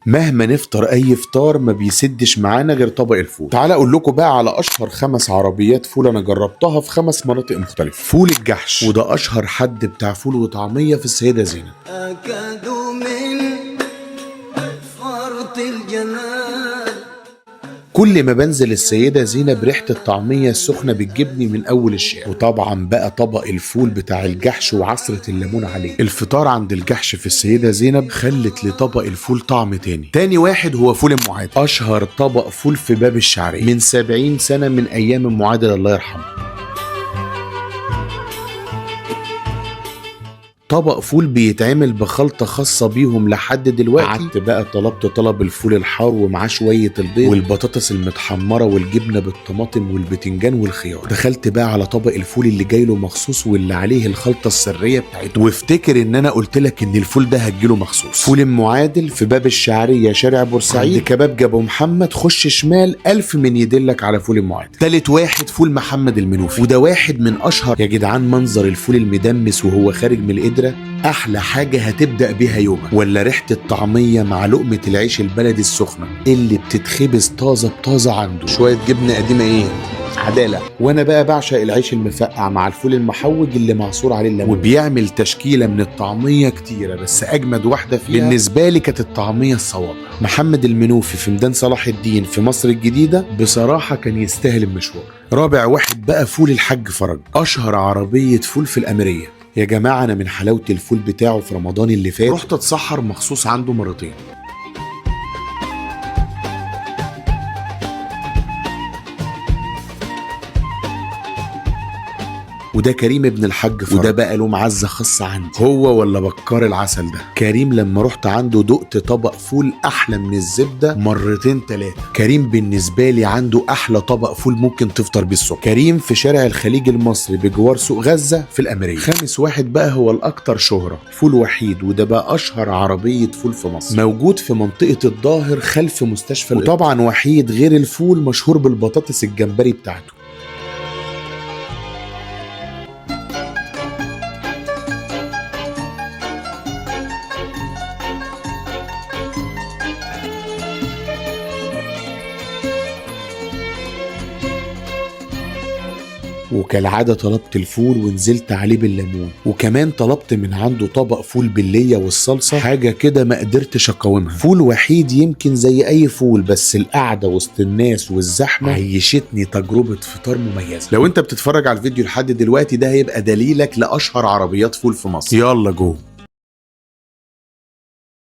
مهما نفطر اي فطار ما بيسدش معانا غير طبق الفول. تعال اقول لكم بقى على اشهر 5 عربيات فول انا جربتها في 5 مناطق مختلفة. فول الجحش، وده اشهر حد بتاع فول وطعميه في السيدة زينب. أكاد من فرط الجمال. كل ما بنزل السيدة زينب ريحة الطعمية السخنة بتجيبني من أول الشارع، وطبعا بقى طبق الفول بتاع الجحش وعصرة الليمون عليه. الفطار عند الجحش في السيدة زينب خلت لطبق الفول طعم تاني. تاني واحد هو فول ام عادل، أشهر طبق فول في باب الشعرية من 70 سنة، من أيام ام عادل الله يرحمه. طبق فول بيتعمل بخلطة خاصة بيهم لحد دلوقتي. قعدت بقى طلبت طلب الفول الحار ومعاه شوية البيض والبطاطس المتحمرة والجبنة بالطماطم والبتنجان والخيار. دخلت بقى على طبق الفول اللي جاي له مخصوص واللي عليه الخلطة السرية بتاعته، وافتكر ان انا قلت لك ان الفول ده هتجيله مخصوص. فول ام عادل في باب الشعرية شارع بورسعيد عند كباب ابو محمد، خش شمال 1000 من يدلك على فول ام عادل. تالت واحد فول محمد المنوفي، وده واحد من اشهر يا جدعان. منظر الفول المدمس وهو خارج من القدرة احلى حاجة هتبدأ بيها يومك، ولا ريحة الطعمية مع لقمة العيش البلدي السخنة اللي بتتخبز طازة بطازة عنده. شوية جبنة قديمة ايه عدالة. وانا بقى بعشق العيش المفقع مع الفول المحوج اللي معصور عليه الليمون، وبيعمل تشكيلة من الطعمية كتيرة، بس اجمد واحدة فيها بالنسبة لي كانت الطعمية الصوابع. محمد المنوفي في ميدان صلاح الدين في مصر الجديدة بصراحة كان يستاهل المشوار. رابع واحد بقى فول الحاج فرج، اشهر عربية فول في الأميرية. يا جماعة أنا من حلاوة الفول بتاعه في رمضان اللي فات رحت اتسحر مخصوص عنده مرتين. وده كريم ابن الحاج فرج، وده بقى له معزة خاصة عندي، هو ولا بكار العسل ده. كريم لما رحت عنده دقت طبق فول أحلى من الزبدة مرتين 3. كريم بالنسبة لي عنده أحلى طبق فول ممكن تفطر بيه الصبح. كريم في شارع الخليج المصري بجوار سوق غزة في الأميرية. خامس واحد بقى هو الأكثر شهرة، فول وحيد، وده بقى أشهر عربية فول في مصر، موجود في منطقة الظاهر خلف مستشفى. وطبعا وحيد غير الفول مشهور بالبطاطس الجمبري بتاعته. وكالعادة طلبت الفول ونزلت عليه بالليمون، وكمان طلبت من عنده طبق فول باللية والصلصة، حاجة كده ما قدرتش اقاومها. فول وحيد يمكن زي اي فول، بس القعدة وسط الناس والزحمة عيشتني تجربة فطار مميزة. لو انت بتتفرج على الفيديو لحد دلوقتي ده هيبقى دليلك لاشهر عربيات فول في مصر. يلا جو.